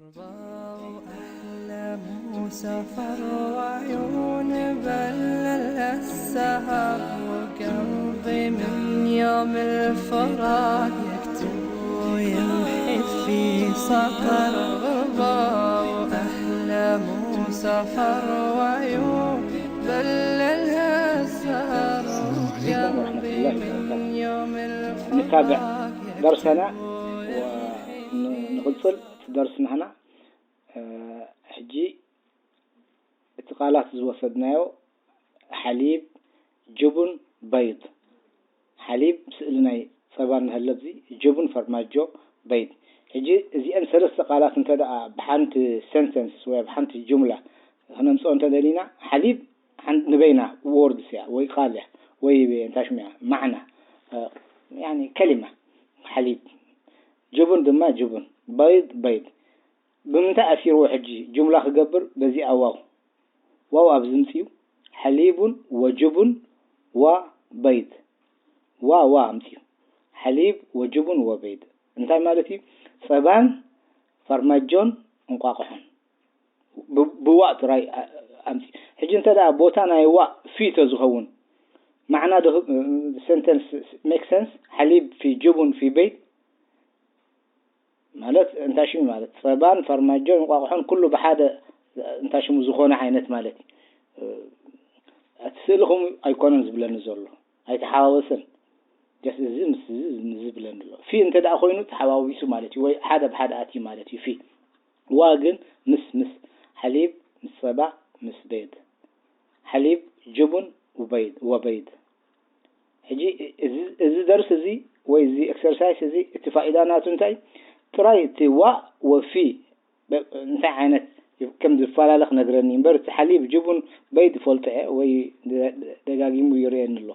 أحلام سفر وعيون بلل السهر، وقلبي من يوم الفراق يكتب ويمحي في سطر. أحلام سفر وعيون بلل السهر، وقلبي من يوم الفراق نتابع درسنا ونقصل درسنا هنا. ሕጂ እቲ ቃላት ዝወሰድናዮ ሓሊብ፣ ጅቡን፣ በይድ። ሓሊብ ስእሊ ናይ ጸባ እንሀለብዚ፣ ጅቡን፣ ፈርማጆ፣ በይድ። ሕጂ እዚአን ሰለስተ ቃላት እንተ ደኣ ብሓንቲ ሰንተንስ ወይ ኣብ ሓንቲ ጁምላ ክነምጽኦ እንተ ደሊና፣ ሓሊብ ንበይና ወርድስ እያ ወይ ቃል እያ ወይ እንታይ ሽሙ እያ ማዕና ያኒ ከሊማ ሓሊብ፣ ጅቡን ድማ ጅቡን፣ በይድ በይድ። ብምንታይ ኣሲርዎ ሕጂ ጁምላ ክገብር በዚኣ ዋው ዋው ኣብዚ ምፅዩ ሓሊቡን ወጅቡን ዋ በይድ ዋ ዋ ኣምፅዩ ሓሊብ ወጅቡን ወበይድ እንታይ ማለት እዩ? ፀባን ፈርማጆን እንቋቑሖን ብዋእ ጥራይ ኣምፂ። ሕጂ እንተ ደኣ ቦታ ናይ ዋእ ፊ ተዝኸውን ማዕና ዶ sentence make sense? ሓሊብ ፊ ጅቡን ፊ በይድ ማለት እንታይ ሽሙ ማለት ፀባን ፈርማጆን እንቋቑሖን ኩሉ ብሓደ እንታይ ሽሙ ዝኾነ ዓይነት ማለት እዩ። እቲ ስእልኹም ኣይኮነን ዝብለኒ ዘሎ ኣይተሓዋወሰን። ጀስት እዚ ምስ እዚ ዝብለኒ ዘሎ ፊ እንተ ደኣ ኮይኑ ተሓዋዊሱ ማለት እዩ ወይ ሓደ ብሓደ ኣትዩ ማለት እዩ ፊ ዋ ግን ምስ ምስ ሓሊብ ምስ ጸባ ምስ በይድ ሓሊብ ጅቡን ወበይድ ሕጂ እዚ ደርስ እዚ ወይ እዚ exercise እዚ እቲ ፋኢዳ ናቱ እንታይ ጥራይ እቲ ዋእ ወፊ እንታይ ዓይነት ከም ዝፈላለ ክነግረኒ እምበር እቲ ሓሊብ ጅቡን በይድ ፈልጦ እየ ወይ ደጋጊሙ ይርእየኒ ኣሎ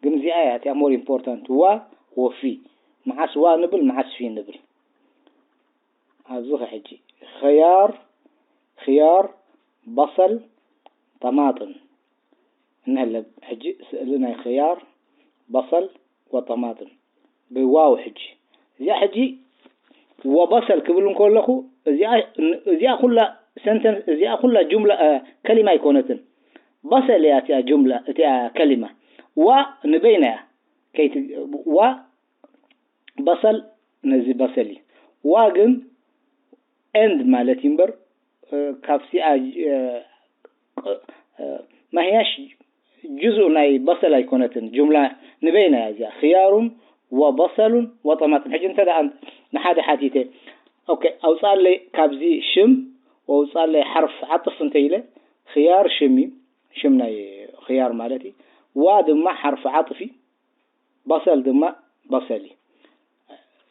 ግን እዚኣ እያ እቲኣ more important ዋ ወፊ መዓስ ዋ ንብል መዓስ ፊ ንብል ኣብዚ ሕጂ ኸያር ኽያር በሰል ጠማጥም እንሀለ ሕጂ ስእሊ ናይ ኽያር በሰል ወጠማጥም ብዋው ሕጂ እዚኣ ሕጂ ወበሰል ክብል እንከለኹ እዚኣ ኩላ sentence እዚኣ ኩላ ጁምላ ከሊማ ኣይኮነትን በሰል እያ እቲኣ ጁምላ እቲኣ ከሊማ ዋ ንበይና እያ ከይቲ ዋ በሰል ነዚ በሰል እዩ ዋ ግን and ማለት እዩ እምበር ካብሲኣ ማህያሽ ጅዝኡ ናይ በሰል ኣይኮነትን ጁምላ ንበይና እያ እዚኣ ኽያሩን ወበሰሉን ወጠማጥም ሕጂ እንተ ንሓደ ሓቲተ ኦኬ ኣውፃለይ ካብዚ ሽም ወውፃለይ ሓርፍ ዓጥፍ እንተ ኢለ ኽያር ሽም እዩ ሽም ናይ ኽያር ማለት እዩ ዋ ድማ ሓርፍ ዓጥፍ እዩ በሰል ድማ በሰል እዩ።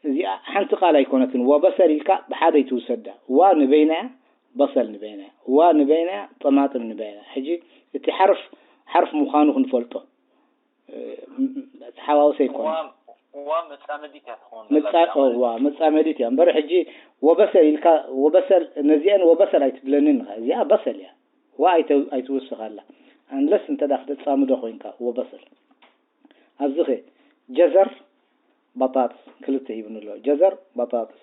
እዚኣ ሓንቲ ቃል ኣይኮነትን። ወበሰል ኢልካ ብሓደ ኣይትውሰዳ። ዋ ንበይና እያ፣ በሰል ንበይና እያ። ዋ ንበይና እያ፣ ጠማጥም ንበይና እያ። ሕጂ እቲ ሓርፍ ሓርፍ ምዃኑ ክንፈልጦ ተሓዋውሰ ኣይኮነ። ዋ መጻመዲት እያ ትኸውን ዘላ። ዋ መጻመዲት እያ እምበር ሕጂ ወበሰል ኢልካ ወበሰል ነዚአን ወበሰል ኣይትብለንን ኢኻ። እዚኣ በሰል እያ። ዋ ኣይትውስኻላ። ኣንለስ እንተ ደኣ ክተጻምዶ ኮይንካ ወበሰል። ኣብዚ ኸ ጀዘር በጣጥስ ክልተ ሂብኒ ኣሎ። ጀዘር በጣጥስ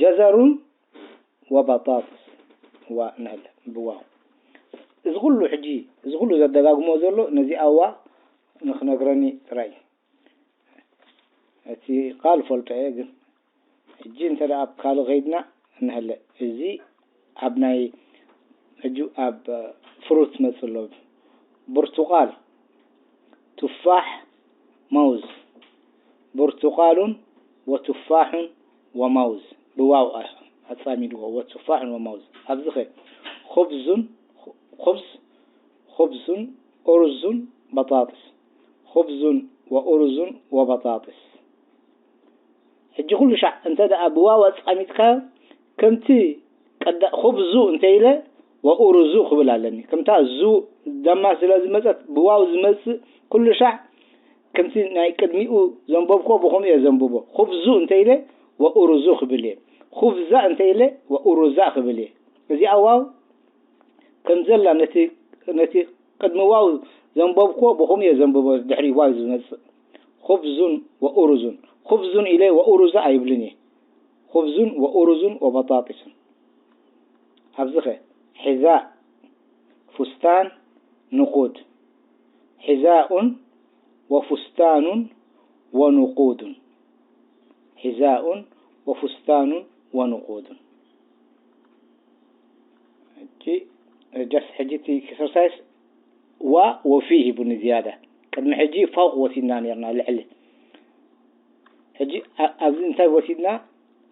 ጀዘሩን ወበጣጥስ ዋ ንህለ ብዋው እዚ ኩሉ ሕጂ እዚ ኩሉ ዘደጋግሞ ዘሎ ነዚኣ ዋ ንክነግረኒ ጥራይ እቲ ቃል ፈልጦ እየ ግን ሕጂ እንተ ኣብ ካልእ ከይድና ንሀለ እዚ ኣብ ናይ ሕጂ ኣብ ፍሩት መጽእ ኣሎ ብርቱቃል ቱፋሕ ማውዝ ብርቱቃሉን ወቱፋሑን ወማውዝ ብዋው ኣጻሚድዎ ወቱፋሑን ወማውዝ ኣብዚ ኸ ኹብዙን ኹብዝ ኹብዙን ኡርዙን በጣጥስ ኹብዙን ወኡርዙን ወበጣጥስ ሕጂ ኩሉ ሻዕ እንተ ደኣ ብዋው ኣጻሚድካዮ ከምቲ ቀዳ ኹብዙ እንተ ኢለ ወኡርዙ ክብል ኣለኒ ከምታ ዙ ደማ ስለ ዝመጸት ብዋው ዝመጽእ ኩሉ ሻዕ ከምቲ ናይ ቅድሚኡ ዘንበብኮ ብኸምኡ እየ ዘንብቦ ኹብዙ እንተ ኢለ ወኡርዙ ክብል እየ ኹብዛ እንተ ኢለ ወኡሩዛ ክብል እየ እዚኣ ዋው ከም ዘላ ነቲ ነቲ ቅድሚ ዋው ዘንበብኮ ብኹም እየ ዘንብቦ ድሕሪ ዋው ዝመጽእ ኹብዙን ወኡሩዙን ኹብዙን ኢለ ወኡሩዛ ኣይብልን እየ ኹብዙን ወኡሩዙን ወበጣጢሱን ኣብዚኸ ሒዛእ፣ ፉስታን፣ ንቁድ። ሒዛኡን ወፉስታኑን ወንቁዱን። ሒዛኡን ወፉስታኑን ወንቁዱን። ሕጂ ጀስ ሕጂ እቲ ኤክሰርሳይስ ዋ ወፊ ሂቡኒ ዝያዳ። ቅድሚ ሕጂ ፈውቕ ወሲድና ነርና፣ ልዕሊ። ሕጂ ኣ- ኣብዚ እንታይ ወሲድና?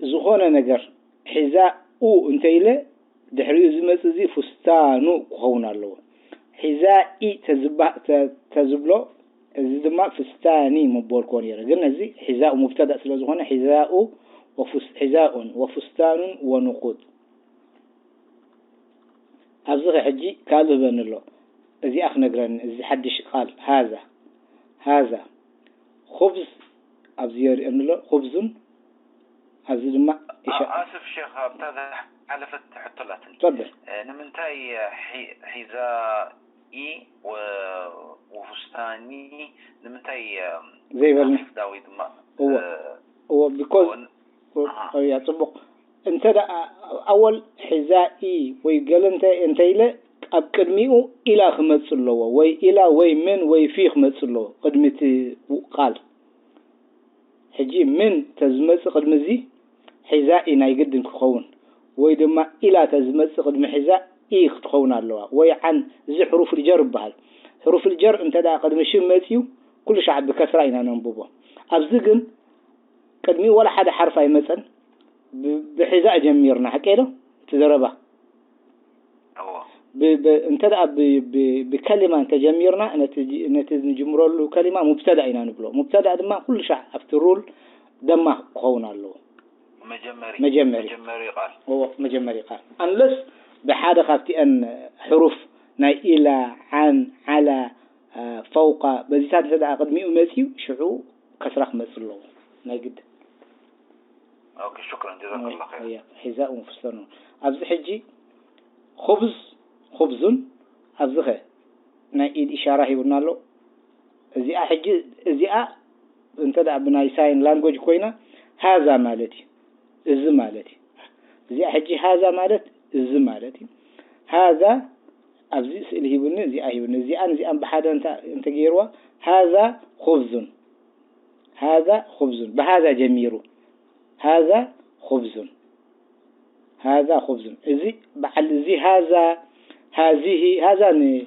ዝኾነ ነገር ሒዛኡ እንተኢለ ድሕሪኡ ዝመጽእ እዚ ፉስታኑ ክኸውን ኣለዎ። ሒዛኢ ተዝባ- ተ- ተዝብሎ፣ እዚ ድማ ፍስታኒ ምበልኮ ነይረ። ግን እዚ ሒዛኡ ሙብተዳእ ስለ ዝኾነ ሒዛኡ ወፉስ- ሒዛኡን ወፉስታኑን ወንቁድ። ኣብዚ ኸ ሕጂ ካልእ ህበኒ ኣሎ። እዚኣ ክነግረኒ፣ እዚ ሓድሽ ቃል፣ ሃዛ። ሃዛ። ኹብዝ ኣብዚ የርእየኒ ኣሎ። ኹብዙን ኣብዚ ድማ ኢሻ- ኣስፍ ሼኽ፣ ኣብታ ዝሓለፈት ሕቶ ኣላትኒ። ትፈድል። እ፣ ንምንታይ ሒ- ሒዛኢ ወ- ወፉስታኒ ንምንታይ እ፣ ዘይበልና? ሓፊፍዳ ወይ ድማ እወ። እ፣ እወ፣ ቢኮዝ እወ፣ ን- ኣሃ። እያ፣ ጽቡቕ። እንተ ደኣ ኣወል ሒዛኢ ወይ ገለ እንተ እንተ ኢለ ኣብ ቅድሚኡ ኢላ ክመጽእ ኣለዎ፣ ወይ ኢላ ወይ ምን ወይ ፊ ክመጽእ ኣለዎ ቅድሚ እቲ ቃል። ሕጂ ምን ተዝመጽእ ቅድሚ እዚ ሒዛኢ ናይ ግድን ክኸውን፣ ወይ ድማ ኢላ ተዝመጽእ ቅድሚ ሒዛኢ ክትኸውን ኣለዋ፣ ወይ ዓን። እዚ ሕሩፍ ልጀር ይበሃል። ሕሩፍ ልጀር እንተ ደኣ ቅድሚ ሽም መጽዩ ኩሉ ሻዕ ብከስራ ኢና ነንብቦ። ኣብዚ ግን ቅድሚኡ ዋላ ሓደ ሓርፍ ኣይመጸን። ብ- ብሒዛእ ጀሚርና፣ ሓቀይ ዶ? እቲ ዘረባ። እዎ። ብ- ብ- እንተ ደኣ ብ- ብ- ብከሊማ እንተጀሚርና፣ ነቲ ጅ- ነቲ ንጅምረሉ ከሊማ ሙብተዳ ኢና ንብሎ። ሙብተዳ ድማ ኩሉ ሻዕ ኣብቲ ሩል ደማ ክኸውን ኣለዎ። መጀመሪ። መጀመሪ። መጀመሪ ቃል። እዎ፣ መጀመሪ ቃል። ኣንለስ ብሓደ ካብቲኣን ሕሩፍ ናይ ኢላ፣ ዓን፣ ዓላ፣ አ፣ ፈውቃ፣ በዚታት እንተ ደኣ ቅድሚኡ መጺኡ፣ ሽዑ ከስራ ክመጽእ ኣለዎ። ናይ ግድን። ኦኬ፣ ሹክራን፣ ጀዛከላሁ ኸይር። እያ፣ ሒዛኡን ፍስተኑን። ኣብዚ ሕጂ ኹብዝ፣ ኹብዙን፣ ኣብዚኸ ናይ ኢድ ኢሻራ ሂቡና ኣሎ። እዚኣ ሕጂ፣ እዚኣ እንተ ደኣ ብናይ ሳይን ላንጎጅ ኮይና፣ ሃዛ ማለት እዩ። እዚ ማለት እዩ። እዚኣ ሕጂ ሃዛ ማለት እዚ ማለት እዩ። ሃዛ ኣብዚ ስእሊ ሂቡኒ፣ እዚኣ ሂቡኒ። እዚኣን እዚኣን ብሓደ እንተ፣ እንተ ገይርዋ፣ ሃዛ ኹብዙን። ሃዛ ኹብዙን። ብሃዛ ጀሚሩ። ሃዛ ኹብዙን። ሃዛ ኹብዙን። እዚ በዓል፣ እዚ ሃዛ፣ ሃዚሂ፣ ሃዛ ን-፣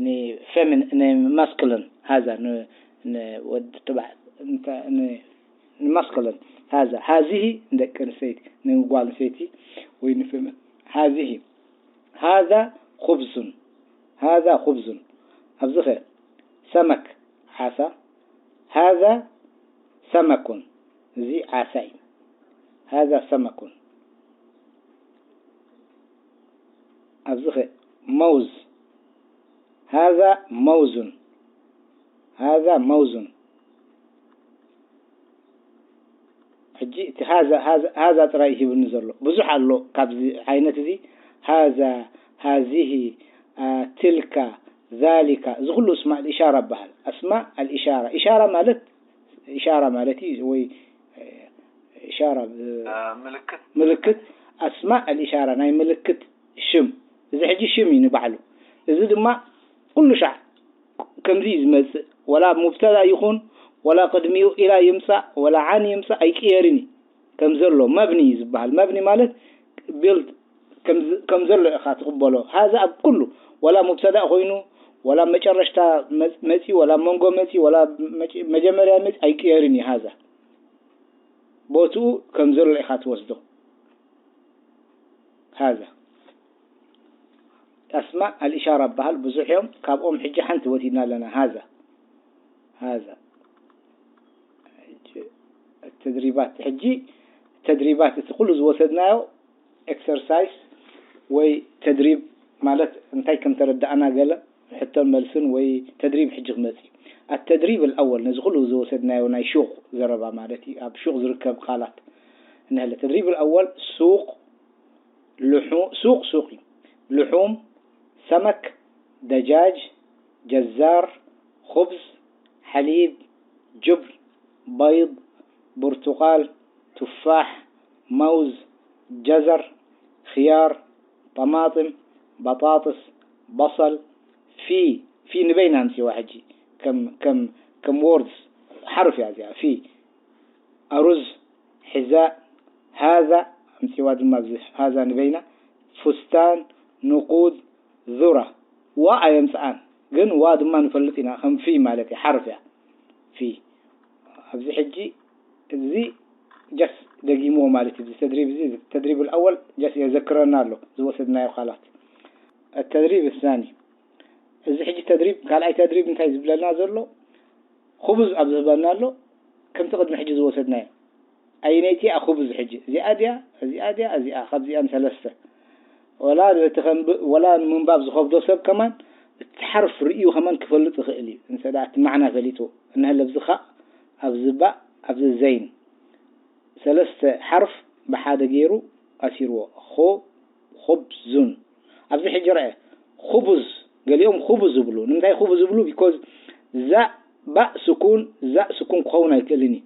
ንፌሚን-፣ ንማስክልን፣ ሃዛ ን-፣ ንወዲ ተባዕ-፣ እንተ-፣ ን-፣ ንማስክልን፣ ሃዛ። ሃዚሂ ንደቂ ኣንስተይቲ፣ ንጓል ኣንስተይቲ ወይ ንፌሚን-፣ ሃዚሂ። ሃዛ ኹብዙን። ሃዛ ኹብዙን። ኣብዚኸ ሰመክ፣ ዓሳ። ሃዛ ሰመኩን። እዚ ዓሳ እዩ። ሃዛ ሰመኩን። ኣብዚኸ መውዝ። ሃዛ መውዙን። ሃዛ መውዙን። ሕጂ እቲ ሃዛ፣ ሃዛ፣ ሃዛ ጥራይ ሂብኒ ዘሎ። ብዙሕ ኣሎ ካብዚ ዓይነት እዚ። ሃዛ፣ ሃዚሂ፣ አ፣ ትልካ፣ ዛሊካ፣ እዚ ኩሉ እስማእ ኣልኢሻራ ይበሃል። ኣስማእ ኣልኢሻራ። ኢሻራ ማለት፣ ኢሻራ ማለት እዩ፣ ወይ፣ እ፣ ኢሻራ፣ እ፣ አ፣ ምልክት። ምልክት። ኣስማእ ኣልኢሻራ፣ ናይ ምልክት ሽም። እዚ ሕጂ ሽም እዩ ንባዕሉ። እዚ ድማ ኩሉ ሻዕ ከምዚ እዩ ዝመጽእ። ወላ ሙብተዳ ይኹን፣ ወላ ቅድሚኡ ኢላ ይምጻእ፣ ወላ ዓን ይምጻእ፣ ኣይቅየርን እዩ። ከም ዘሎ፣ መብኒ እዩ ዝበሃል። መብኒ ማለት ቢልድ ከም ዝ-፣ ከም ዘሎ ኢኻ ትቕበሎ። ሃዛ ኣብ ኩሉ፣ ወላ ሙብተዳ ኮይኑ፣ ወላ መጨረሽታ መጽ-፣ መጺኡ፣ ወላ መንጎ መጺኡ፣ ወላ መጭ-፣ መጀመርያ መጺኡ፣ ኣይቅየርን እዩ ሃዛ። ቦትኡ ከም ዘሎ ኢኻ ትወስዶ። ሃዛ። ኣስማእ ኣልኢሻራ በሃል ብዙሕ እዮም። ካብኦም ሕጂ ሓንቲ ወሲድና ኣለና። ሃዛ። ሃዛ። ሕጂ ተድሪባት። ሕጂ ተድሪባት፣ እቲ ኩሉ ዝወሰድናዮ ኤክሰርሳይስ ወይ ተድሪብ ማለት እንታይ ከም ተረዳእና ገለ ሕቶን መልስን ወይ ተድሪብ ሕጂ ክመጽእ እዩ። ኣተድሪብ ኣልኣወል፣ ነዚ ኩሉ ዝወሰድናዮ ናይ ሹቕ ዘረባ ማለት እዩ። ኣብ ሹቕ ዝርከብ ቃላት። እንሀለ ተድሪብ ኣልኣወል ሱቕ፣ ልሑ-፣ ሱቕ ሱቕ እዩ። ልሑም፣ ሰመክ፣ ደጃጅ፣ ጀዛር፣ ኹብዝ፣ ሓሊብ፣ ጅብን፣ በይድ፣ ብርቱቃል፣ ቱፋሕ፣ መውዝ፣ ጀዘር፣ ኽያር፣ طماطم، بطاطس، بصل، في في ንበይና ኣምፅዋ ሕጂ ከም ከም ከም ወርድስ ሓርፍ እያ እዚኣ። في ኣሩዝ፣ حذاء، هذا ኣምፅዋ ድማ ኣብዚ هذا ንበይና። فستان، نقود، ذرة ዋ ኣየምፅኣን ግን ዋ ድማ ንፈልጥ ኢና ከም في ማለት እያ ሓርፍ እያ። في ኣብዚ ሕጂ እዚ ጀስ ደጊምዎ ማለት እዩ። እዚ ተድሪብ እዚ ተድሪብ الأول ጀስ የዘክረና ኣሎ ዝወሰድናዮ ቃላት። التدريب الثاني እዚ ሕጂ ተድሪብ ካልኣይ ተድሪብ እንታይ ዝብለና ዘሎ? خبز ኣብ ዝህበና ኣሎ ከምቲ ቅድሚ ሕጂ ዝወሰድናዮ። ኣየነይቲ እያ خبز ሕጂ? እዚኣ ድያ እዚኣ ድያ እዚኣ ካብዚኣን ሰለስተ? ወላ እቲ ከንብእ ወላ ንምንባብ ዝኸብዶ ሰብ ከማን እቲ ሓርፍ ርእዩ ከማን ክፈልጥ ይኽእል እዩ። እንተ ደኣ እቲ ማዕና ፈሊጡ። እንሀለ ኣብዚ ኻእ ኣብዚ ባእ ኣብዚ ዘይን ሰለስተ ሓርፍ ብሓደ ገይሩ ኣሲርዎ። ኾ ኹብዙን ኣብዚ ሕጂ ረአ ኹቡዝ ገሊኦም ኹቡዝ ዝብሉ ንምንታይ ኹቡዝ ዝብሉ because ዛእ ባእ ስኩን ዛእ ስኩን ክኸውን ኣይክእልን እዩ።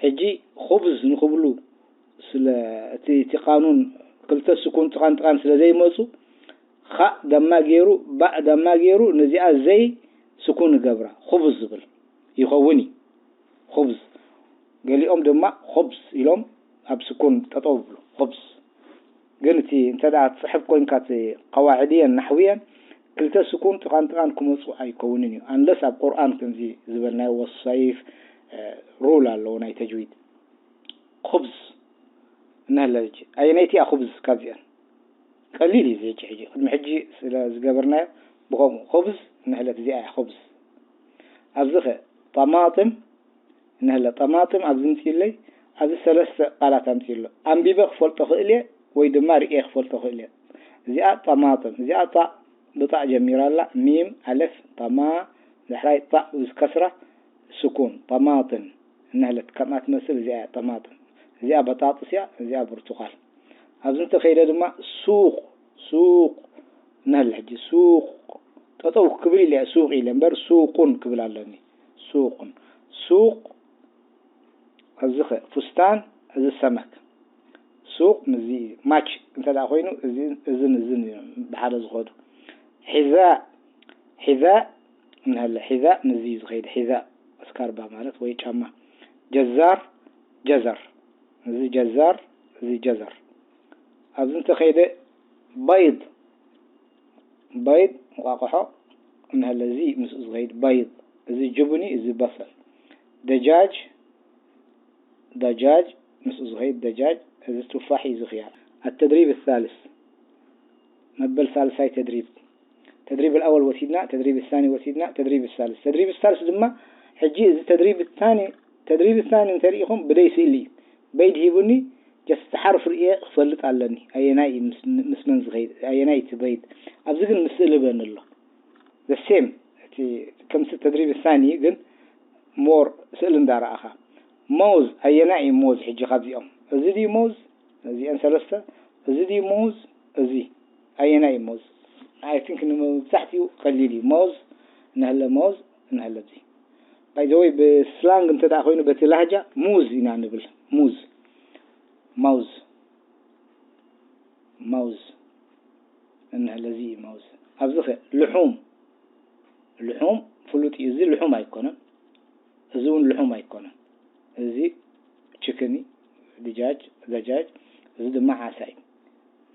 ሕጂ ኹብዝ ንኽብሉ ስለ እቲ እቲ ቃኑን ክልተ ስኩን ጥቓን ጥቓን ስለ ዘይመፁ ኻእ ደማ ገይሩ ባእ ደማ ገይሩ ነዚኣ ዘይ ስኩን ይገብራ ኹብዝ ዝብል ይኸውን እዩ። ኹብዝ ገሊኦም ድማ ኹብዝ ኢሎም ኣብ ስኩን ጠጠው ይብሉ ኹብዝ ግን እቲ እንተ ደኣ ትፅሕፍ ኮይንካ እቲ ቀዋዕድየን ናሕውየን ክልተ ስኩን ጥቓን ጥቓን ክመፁ ኣይከውንን እዩ። ኣንለስ ኣብ ቁርኣን ከምዚ ዝበልናዮ ወሰይፍ ሩል ኣለዎ ናይ ተጅዊድ ኹብዝ እንሀለ ሕጂ ኣየነይቲ እያ ኹብዝ ካብዚአን ቀሊል እዩ እዚ ሕጂ ሕጂ ቅድሚ ሕጂ ስለ ዝገበርናዮ ብኸምኡ ኹብዝ እንሀለት እዚኣ እያ ኹብዝ ኣብዚ ኸ ጠማጥም እንሀለ ጠማጥም ኣብዚ ምፅእለይ ኣብዚ ሰለስተ ቃላት ኣምፅእሎ ኣንቢበ ክፈልጦ ክእል እየ ወይ ድማ ርእየ ክፈልጦ ክእል እየ እዚኣ ጠማጥም እዚኣ ጣእ ብጣእ ጀሚራ ኣላ ሚም ኣለፍ ጠማ ዳሕራይ ጣእ ብዝከስራ ስኩን ጠማጥም እንሀለት ከምኣ ትመስል እዚኣ እያ ጠማጥም እዚኣ በጣጥስ እያ እዚኣ ብርቱኻል ኣብዚ እንተኸይደ ድማ ሱቕ ሱቕ እንሀለ ሕጂ ሱቕ ጠጠው ክብል ኢለ እያ ሱቕ ኢለ እምበር ሱቑን ክብል ኣለኒ ሱቑን ሱቕ እዚ ኸ ፉስታን እዚ ሰመክ ሱቕ ምዚ እዩ ማች እንተ ደኣ ኮይኑ እዝን እዝን እዩ ብሓደ ዝኸዱ ሒዛእ ሒዛእ እንሀለ ሒዛእ ምዚ እዩ ዝኸይድ ሒዛእ እስካርባ ማለት ወይ ጫማ ጀዛር ጀዘር እዚ ጀዛር እዚ ጀዘር ኣብዚ እንተኸይደ በይድ በይድ እንቋቑሖ እንሀለ እዚ ምስኡ ዝኸይድ በይድ እዚ ጅቡኒ እዚ በሰል ደጃጅ ደጃጅ ምስኡ ዝኸይድ ደጃጅ እዚ ቱፋሕ እዩ እዚ ኽያር التدريب الثالث መበል ሳልሳይ ተድሪብ ተድሪብ الأول ወሲድና ተድሪብ الثاني ወሲድና ተድሪብ الثالث ተድሪብ الثالث ድማ ሕጂ እዚ ተድሪብ الثاني ተድሪብ الثاني እንተሪኢኹም ብደይ ስእሊ እዩ በይድ ሂቡኒ ጀስት ሓርፍ ርእየ ክፈልጥ ኣለኒ ኣየናይ እዩ ምስ መን ዝኸይድ ኣየናይ እቲ በይድ ኣብዚ ግን ምስ ስእሊ በኒ ኣሎ the same እቲ ከምቲ ተድሪብ الثاني እዩ ግን more ስእሊ እንዳረኣኻ ሞዝ ኣየናይ እዩ ሞዝ ሕጂ ካብዚኦም እዚ ድዩ ሞዝ እዚአን ሰለስተ እዚ ድዩ ሞዝ እዚ ኣየናይ እዩ ሞዝ I think ንመብዛሕትኡ ቀሊል እዩ ሞዝ እንሀለ ሞዝ እንሀለ እዚ by the way ብስላንግ እንተ ደኣ ኮይኑ በቲ ላህጃ ሙዝ ኢና ንብል ሙዝ ማውዝ ማውዝ እንሀለ እዚ እዩ ማውዝ ኣብዚ ኸ ልሑም ልሑም ፍሉጥ እዩ እዚ ልሑም ኣይኮነን እዚ እውን ልሑም ኣይኮነን እዚ ችክኒ ድጃጅ ደጃጅ እዚ ድማ ዓሳ እዩ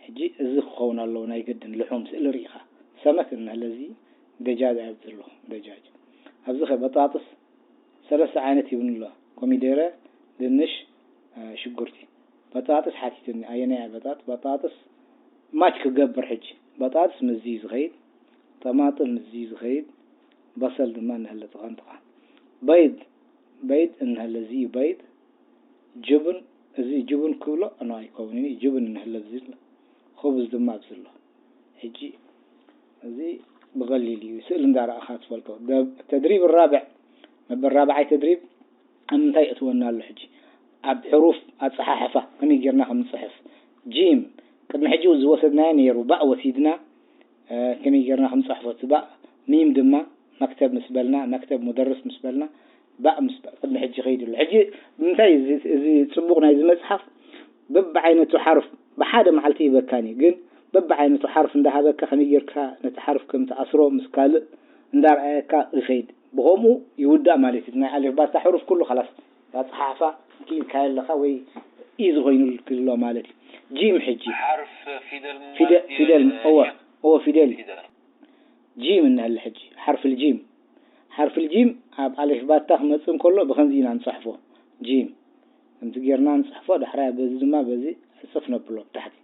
ሕጂ እዚ ክኸውን ኣለዎ ናይ ግድን ልሑም ስእሊ ርኢኻ ሰመክ እንሀለ እዚ ደጃጅ ኣብዚ ኣለኹ ደጃጅ ኣብዚ ኸ በጣጥስ ሰለስተ ዓይነት ይብሉ ኣሎ ኮሚደረ ድንሽ ሽጉርቲ በጣጥስ ሓቲትኒ ኣየናይ እያ በጣጥ በጣጥስ ማች ክገብር ሕጂ በጣጥስ ምዚ ዝኸይድ ጠማጥም ምዚ ዝኸይድ በሰል ድማ እንሀለ ጥቓን ጥቓን በይድ በይድ እንሀለ እዚ እዩ በይድ ጅቡን እዚ ጅቡን ክብሎ ኣነ ኣይከውንን እዩ ጅቡን እንሀለ ኣብዚ ኣሎ ኹብዝ ድማ ኣብዚ ኣሎ ሕጂ እዚ ብቐሊል እዩ ስእሊ እንዳረኣኻ ትፈልጦ ተድሪብ ራብዕ መበል ራብዓይ ተድሪብ ኣብ ምንታይ የእትወና ኣሎ ሕጂ ኣብ ሕሩፍ ኣፀሓሕፋ ከመይ ጌርና ከም ንፅሕፍ ጂም ቅድሚ ሕጂ ዝወሰድናዮ ነይሩ ባእ ወሲድና ከመይ ጌርና ከም ንፅሕፎ እቲ ባእ ሚም ድማ መክተብ ምስ በልና መክተብ ሙደርስ ምስ በልና ባእ ምስ ቅድሚ ሕጂ ከይዱ ኣሎ ሕጂ ብምንታይ እዚ ፅቡቕ ናይዚ መፅሓፍ በብዓይነቱ ሓርፍ ብሓደ መዓልቲ ይበካን እዩ ግን በብዓይነቱ ሓርፍ እንዳሃበካ ከመይ ጌርካ ነቲ ሓርፍ ከም ትኣስሮ ምስ ካልእ እንዳርኣየካ ይኸይድ። ብኸምኡ ይውዳእ ማለት እዩ። ናይ ኣሌፍ ባታ ሕሩፍ ኩሉ ኸላስ ኣጸሓሕፋ ክኢልካዮ ኣለኻ ወይ ኢዚ ኾይኑ ክሎ ማለት እዩ። ጂም ሕጂ ሓርፍ ፊደል ፊደ- ማለት ፊደል እዩ። እወ እወ ፊደል እዩ። ፊደል ጂም እንሀለ ሕጂ ሓርፍ ጂም ሓርፍ ጂም ኣብ ኣሌፍ ባታ ክመጽእ እንከሎ ብኸምዚ ኢና ንጽሕፎ። ጂም ከምዚ ጌርና ንጽሕፎ፣ ዳሕራይ በዚ ድማ በዚ ዕጽፍ ነብሎ ብታሕቲ።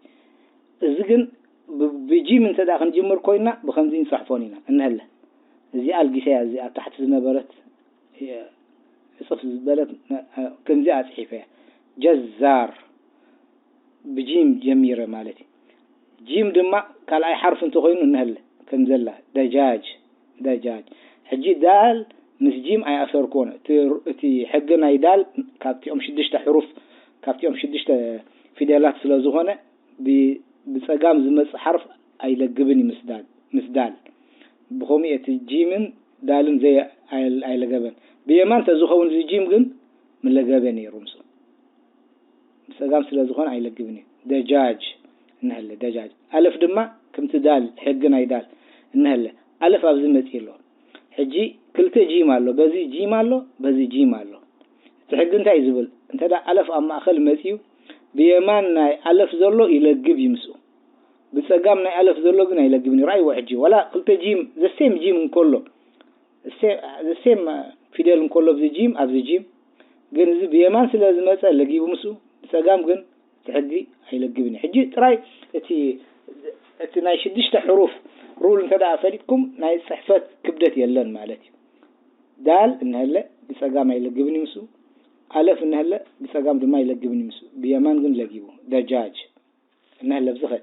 እዚ ግን ብ- ብጂም እንተ ደኣ ክንጅምር ኮይና ብኸምዚ ንጽሕፎን ኢና። እንሀለ እዚኣ ኣልጊሰያ፣ እዚኣ ኣብ ታሕቲ ዝነበረት እየ፣ ዕጽፍ ዝበለት ነ- ከምዚኣ ጽሒፈያ። ጀዛር ብጂም ጀሚረ ማለት እዩ። ጂም ድማ ካልኣይ ሓርፍ እንተኾይኑ እንሀለ ከም ዘላ ደጃጅ ደጃጅ። ሕጂ ዳል ምስ ጂም ኣይኣሰርክዎን። እቲ እቲ ሕጊ ናይ ዳል ካብቲኦም ሽዱሽተ ሕሩፍ ካብቲኦም ሽዱሽተ ፊደላት ስለ ዝኾነ ብ- ብጸጋም ዝመጽእ ሓርፍ ኣይለግብን እዩ ምስ ዳል ምስ ዳል። ብኸምኡ እቲ ጂምን ዳልን ዘይ ኣይ- ኣይለገበን። ብየማን ተዝኸውን እዚ ጂም ግን ምለገበ ነይሩ ምስኡ። ብጸጋም ስለ ዝኾነ ኣይለግብን እዩ። ደጃጅ እንሀለ ደጃጅ። ኣለፍ ድማ ከምቲ ዳል ሕጊ ናይ ዳል እንሀለ ኣለፍ ኣብዚ መጽእ ኣሎ። ሕጂ ክልተ ጂም ኣሎ፣ በዚ ጂም ኣሎ፣ በዚ ጂም ኣሎ። እቲ ሕጊ እንታይ እዩ ዝብል? እንተ ደኣ ኣለፍ ኣብ ማእኸል መጽዩ ብየማን ናይ ኣለፍ ዘሎ ይለግብ እዩ ምስኡ። ብጸጋም ናይ ኣለፍ ዘሎ ግን ኣይለግብን እዩ። ረኣይዎ ሕጂ ዋላ ክልተ ጂም ዘሴም ጂም እንከሎ ዘሴም ፊደል እንከሎ ኣብዚ ጂም ኣብዚ ጂም ግን እዚ ብየማን ስለ ዝመጸ ለጊቡ ምስኡ፣ ብጸጋም ግን እቲ ሕጊ ኣይለግብን እዩ። ሕጂ ጥራይ እቲ እቲ ናይ ሽዱሽተ ሕሩፍ ሩል እንተ ደኣ ፈሊጥኩም ናይ ጽሕፈት ክብደት የለን ማለት እዩ። ዳል እንሀለ ብጸጋም ኣይለግብን እዩ ምስኡ፣ ኣለፍ እንሀለ ብጸጋም ድማ ኣይለግብን እዩ ምስኡ፣ ብየማን ግን ለጊቡ ደጃጅ እንሀለ ብዝኸ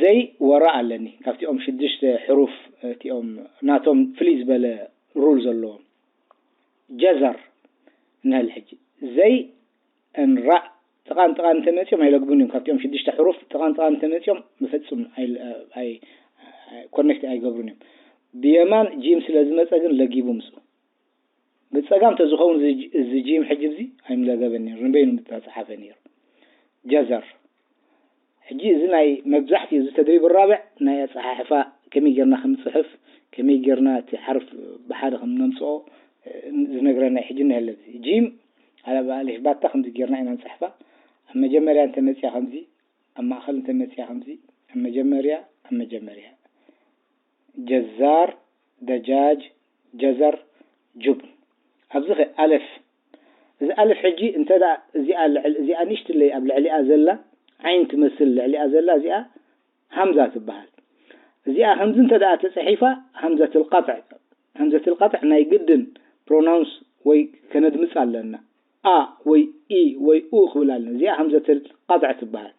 ዘይ ወራ ኣለኒ ካብቲኦም ሽዱሽተ ሕሩፍ እቲኦም ናቶም ፍልይ ዝበለ ሩል ዘለዎም ጀዘር እንሀለ ሕጂ ዘይ እንራእ ጥቓን ጥቓን እንተመፅኦም ኣይለግቡን እዮም። ካብቲኦም ሽዱሽተ ሕሩፍ ጥቓን ጥቓን እንተመፅኦም ብፍፁም ኣይ- ኣይ- ኮኔክት ኣይገብሩን እዮም። ብየማን ጂም ስለ ዝመፀ ግን ለጊቡ ምስኡ። ብፀጋም ተዝኸውን እዚ ጂ- እዚ ጂም ሕጂ እዚ ኣይምለገበን ነይሩ፣ ንበይኑ ምተፃሓፈ ነይሩ። ጀዘር ሕጂ እዚ ናይ መብዛሕትኡ እዚ ተድሪብ ራብዕ ናይ ኣፀሓሕፋ ከመይ ጌርና ከም ንፅሕፍ ከመይ ጌርና እቲ ሓርፍ ብሓደ ከም ነምፅኦ ዝነግረና እዩ። ሕጂ እንሀለ እዚ ጂም ኣብ ኣሊፍ ባታ ከምዚ ጌርና ኢና ንፅሕፋ። ኣብ መጀመርያ እንተመፅያ ከምዚ፣ ኣብ ማእኸል እንተመፅያ ከምዚ፣ ኣብ መጀመርያ ኣብ መጀመርያ ጀዛር፣ ደጃጅ፣ ጀዘር፣ ጁብን። ኣብዚ ኸ ኣለፍ፣ እዚ ኣለፍ ሕጂ እንተ ደኣ እዚኣ ልዕል እዚኣ ንእሽትለይ ኣብ ልዕሊኣ ዘላ ዓይን ትመስል ልዕሊኣ ዘላ እዚኣ ሃምዛ ትበሃል። እዚኣ ከምዚ እንተ ደኣ ተጸሒፋ ሃምዘትል ቀጥዕ፣ ሃምዘትል ቀጥዕ ናይ ግድን ፕሮናውንስ ወይ ከነድምጻ ኣለና። ኣ ወይ ኢ ወይ ኡ ክብል ኣለና። እዚኣ ሃምዘትል ቀጥዕ ትበሃል።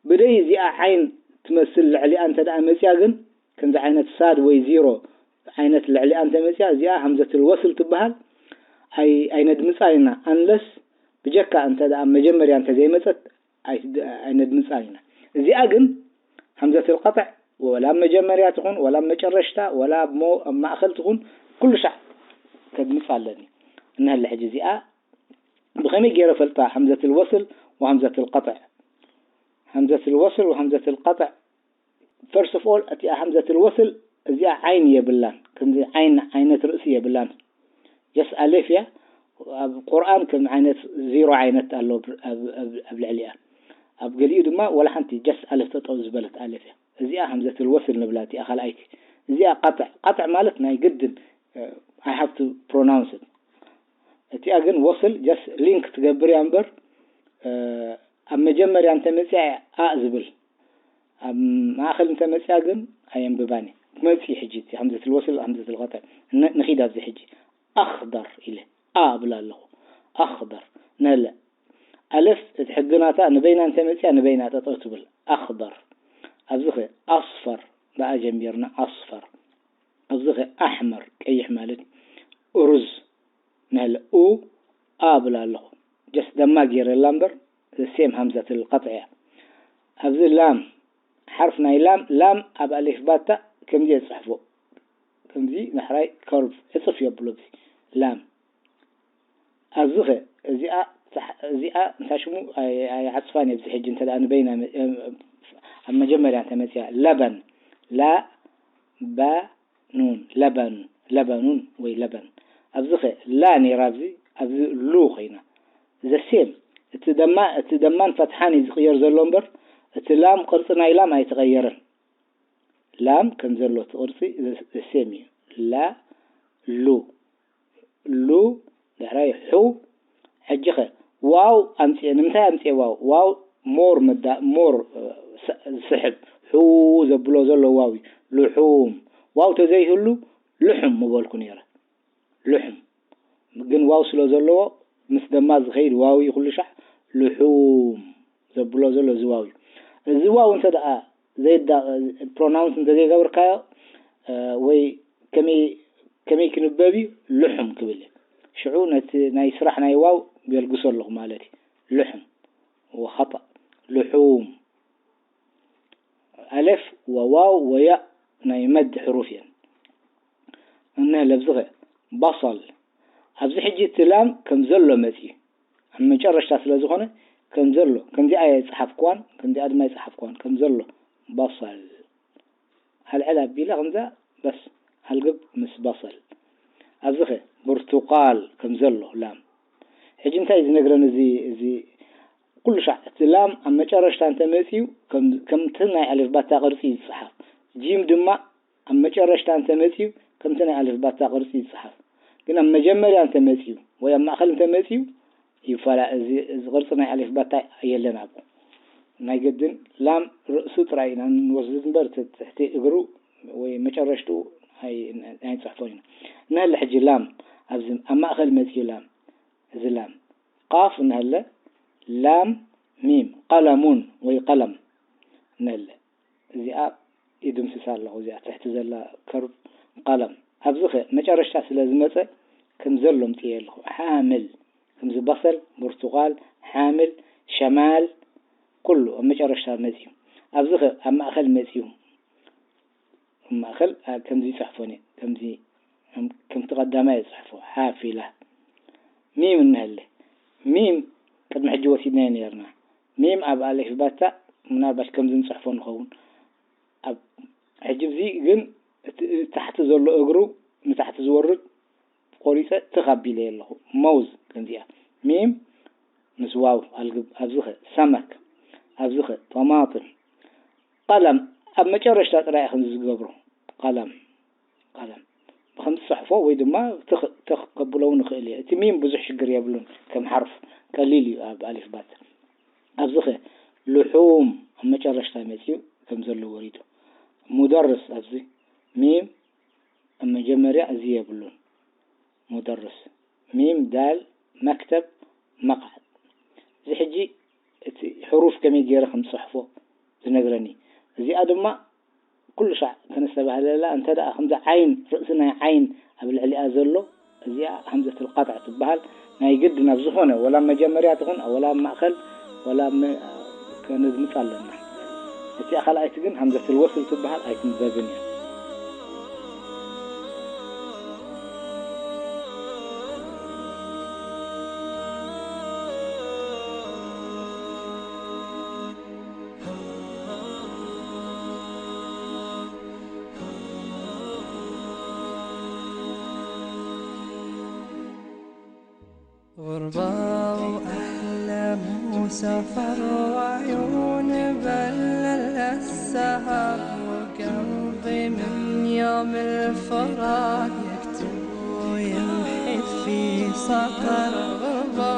ብደይ እዚኣ ዓይን ትመስል ልዕሊኣ እንተ ደኣ መጽያ ግን ከምዚ ዓይነት ሳድ ወይ ዚሮ ዓይነት ልዕሊኣ እንተ መጽያ እዚኣ ሃምዘትል ወስል ትበሃል። ኣይ ኣይነድምጻ ኢና ኣንለስ ብጀካ እንተ ደኣ መጀመርያ እንተ ዘይመጸት ኣይነድምጻ ኢና። እዚኣ ግን ሃምዘትል ቀጥዕ ወላ ኣብ መጀመርያ ትኹን ወላ ኣብ መጨረሽታ ወላ ኣብ ማእኸል ትኹን ኩሉ ሻዕ ከድምጻ ኣለኒ። እንሀለ ሕጂ እዚኣ ብኸመይ ገይረ ፈልጣ ሃምዘትል ወስል ወሃምዘትል ቀጥዕ? ሃምዘትል ወስል ወሃምዘትል ቀጥዕ ፈርስት ኦፍ ኦል እቲኣ ሃምዘትል ወስል እዚኣ ዓይን የብላን። ከምዚ ዓይን ዓይነት ርእሲ የብላን። ጀስ ኣሌፍ እያ። ኣብ ቁርኣን ከም ዓይነት ዜሮ ዓይነት ኣሎ ኣብ ልዕሊኣ። ኣብ ገሊኡ ድማ ወላ ሓንቲ ጀስ ኣለፍ ጠጠው ዝበለት ኣለፍ እያ። እዚኣ ሃምዘትል ወስል ንብላ እቲኣ ካልኣይቲ። እዚኣ ቀጥዕ፣ ቀጥዕ ማለት ናይ ግድን I have to pronounce it። እቲኣ ግን ወስል ጀስ ሊንክ ትገብር እያ እምበር ኣብ መጀመርያ እንተመፅያ እያ ኣ ዝብል። ኣብ ማእኸል እንተመፅያ ግን ኣየንብባን እየ። ክትመፅእ እዩ ሕጂ እቲ ሃምዘትል ወስል ሃምዘትል ቀጥዕ። ንኺድ ኣብዚ ሕጂ ኣኽደር ኢለ ኣ እብል ኣለኹ። ኣኽደር ነለ ኣለፍ እቲ ሕጊ ናታ ንበይና እንተመፅያ ንበይና ጠጠው ትብል። ኣኽደር ኣብዚ ኸ ኣስፈር ብኣ ጀሚርና ኣስፈር ኣብዚ ኸ ኣሕመር ቀይሕ ማለት ሩዝ ነለ ኡ ኣ እብል ኣለኹ። ጀስ ደማ ገይረላ እምበር ሴም ሃምዘትል ቀጥዕ እያ። ኣብዚ ላም ሓርፍ ናይ ላም ላም ኣብ ኣሌፍ ባታ ከምዚ እየ ዝፅሕፎ። ከምዚ ዳሕራይ ከርቭ ዕፅፍ የብሎ ኣብዚ ላም ኣብዚ ኸ እዚኣ እዚኣ እንታይ ሽሙ ኣይዓፅፋን እየ። ኣብዚ ሕጂ እንተ ንበይና ኣብ መጀመርያ እንተ መጽያ ለበን፣ ላ፣ በ፣ ኑን፣ ለበን፣ ለበኑን ወይ ለበን። ኣብዚ ኸ ላ ነይራ፣ ኣብዚ፣ ኣብዚ ሉ ኸይና። ዘሴም፣ እቲ ደማ-፣ እቲ ደማን ፈትሓን እዩ ዝቕየር ዘሎ እምበር፣ እቲ ላም፣ ቅርጺ ናይ ላም ኣይተቐየረን። ላም ከም ዘሎ እቲ ቅርጺ ዘ-፣ ዘሴም እዩ። ላ፣ ሉ፣ ሉ፣ ድሕራይ ሑ። ሕጂ ኸ ዋው ኣምጽኤ። ንምንታይ ኣምጽኤ ዋው? ዋው ሞር ምዳ-፣ ሞር፣ እ፣ ስ-፣ ዝስሕብ ሑ ዘብሎ ዘሎ ዋው እዩ። ልሑም። ዋው ተዘይህሉ ልሑም ምበልኩ ነይረ። ልሑም። ግን ዋው ስለ ዘለዎ ምስ ደማ ዝኸይድ ዋው እዩ ኩሉ ሻዕ። ልሑም ዘብሎ ዘሎ እዚ ዋው እዩ። እዚ ዋው እንተ ደኣ ዘይዳ-፣ ፕሮናውንስ እንተ ዘይገበርካዮ፣ እ፣ ወይ ከመይ፣ ከመይ ክንበብ እዩ? ልሑም ክብል እዩ። ሽዑ ነቲ ናይ ስራሕ ናይ ዋው የልግሶ ኣለኹ ማለት እዩ። ልሑም ወኸጠእ። ልሑም። ኣሌፍ ወዋው ወያእ ናይ መድ ሕሩፍ እየን። እነሀ ለብዝኸ በሰል። ኣብዚ ሕጂ እቲ ላም ከም ዘሎ መጺኡ። ኣብ መጨረሽታ ስለ ዝኾነ ከም ዘሎ፣ ከምዚኣ እየ ዝጸሓፍክዋን፣ ከምዚኣ ድማ ኣይጸሓፍክዋን፣ ከም ዘሎ በሰል። ኣልዕል ኣቢለ ከምዛ በስ ኣልግብ ምስ በሰል። ኣብዚኸ ብርቱቃል ከም ዘሎ ላም። ሕጂ እንታይ እዩ ዝነግረን እዚ፣ እዚ ኩሉ ሻዕ እቲ ላም ኣብ መጨረሽታ እንተ መጺኡ ከም፣ ከምቲ ናይ ኣልፍባታ ቅርጺ እዩ ዝጸሓፍ። ጂም ድማ ኣብ መጨረሽታ እንተ መጺኡ ከምቲ ናይ ኣልፍባታ ቅርጺ እዩ ዝጸሓፍ። ግን ኣብ መጀመርያ እንተ መጺኡ ወይ ኣብ ማእከል እንተ መጺኡ ይፈላ-፣ እዚ፣ እዚ ቅርጺ ናይ ኣልፍባታ የለን ኣብኡ። ናይ ግድን ላም ርእሱ ጥራይ ኢና ንወስድ እምበር እቲ ትሕቲ እግሩ ወይ መጨረሽትኡ ኣይ-፣ ኣይንጽሕፎን ኢና። እንሀለ ሕጂ ላም ኣብዚ ኣብ ማእከል መጺኡ ላም፣ እዚ ላም። ቃፍ እንሀለ ላም ሚም፣ ቀለሙን ወይ ቀለም እንሀለ። እዚኣ ይድምስሳ ኣለኹ፣ እዚኣ ትሕቲ ዘላ ከርብ ቀለም። ኣብዚ ኸ መጨረሽታ ስለ ዝመጸ ከም ዘሎ ኣምጽኤ ኣለኹ። ሓምል፣ ከምዚ በሰል፣ ብርቱቓል፣ ሓምል፣ ሸማል፣ ኩሉ ኣብ መጨረሽታ መጺኡ። ኣብዚ ኸ ኣብ ማእከል መጺኡ። ኣብ ማእከል፣ ኣ፣ ከምዚ ይጽሕፎን እየ። ከምዚ፣ ከም-፣ ከምቲ ቀዳማይ ይጽሕፎ። ሓፊላ። ሚም እንሀለ። ሚም ቅድሚ ሕጂ ወሲድናዮ ነይርና። ሚም ኣብ ኣሌፍ ባታ ምናልባሽ ከምዚ ንጽሕፎ ንኸውን። ኣብ ሕጂ እዚ ግን እቲ ታሕቲ ዘሎ እግሩ ንታሕቲ ዝወርድ ቆሪጸ ትኽ ኣቢለዮ ኣለኹ። መውዝ ከምዚኣ። ሚም ምስ ዋው ኣልግብ። ኣብዚኸ ሰመክ። ኣብዚኸ ጠማጥም። ቀለም ኣብ መጨረሽታ ጥራይ ከምዚ ዝገብሮ። ቀለም። ቀለም። ብኸምዚ ጽሕፎ ወይ ድማ ትኽ፣ ትኽ ከብሎ እውን ይኽእል እየ። እቲ ሚም ብዙሕ ሽግር የብሉን። ከም ሓርፍ ቀሊል እዩ ኣብ ኣሊፍ ባት። ኣብዚኸ ልሑም ኣብ መጨረሽታ መጺኡ ከም ዘሎ ወሪዱ። ሙደርስ ኣብዚ ሚም ኣብ መጀመርያ እዚ የብሉን። ሙደርስ። ሚም ዳል መክተብ መቕዓድ። እዚ ሕጂ እቲ ሕሩፍ ከመይ ገይረ ከም ዝጽሕፎ ዝነግረኒ። እዚኣ ድማ ኩሉ ሻዕ ከነስተባህለላ፣ እንተ ደኣ ከምዚ ዓይን፣ ርእሲ ናይ ዓይን ኣብ ልዕሊኣ ዘሎ፣ እዚኣ ሃምዘቱል ቀጥዕ ትበሃል። ናይ ግድን ኣብ ዝኾነ፣ ወላ ኣብ መጀመርያ ትኹን፣ ወላ ኣብ ማእከል፣ ወላ ኣብ መ-፣ ከነድምጻ ኣለና። እቲኣ ካልኣይቲ ግን ሃምዘቱል ወስል ትበሃል፣ ኣይትንበብን እያ። غربة وأحلام وسفر وعيون بلل السهر، وقلبي من يوم الفراق يكتب ويمحي في سطر. غربة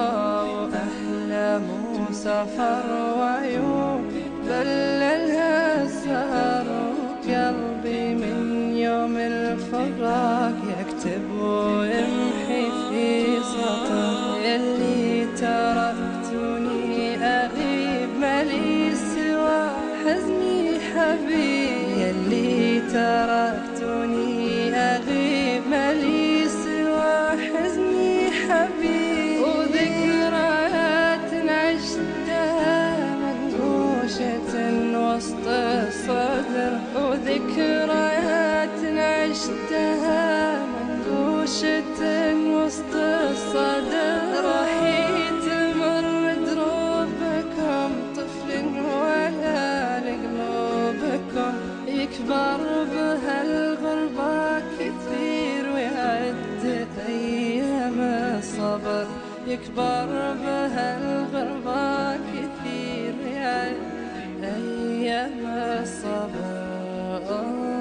وأحلام وسفر وعيون بللها السهر، وقلبي من يوم الفراق يكتب ويمحي في سطر. يلي تركتني أغيب، ما لي سوى حزني حبيب. يلي تركتني أغيب، ما لي سوى حزني حبيب. وذكريات عشتها منقوشة وسط الصدر، وذكريات عشتها منقوشة وسط الصدر. راح تمر دروبكم طفل ولا القلوب. يكبر بهالغربة كثير يا أيام الصبا.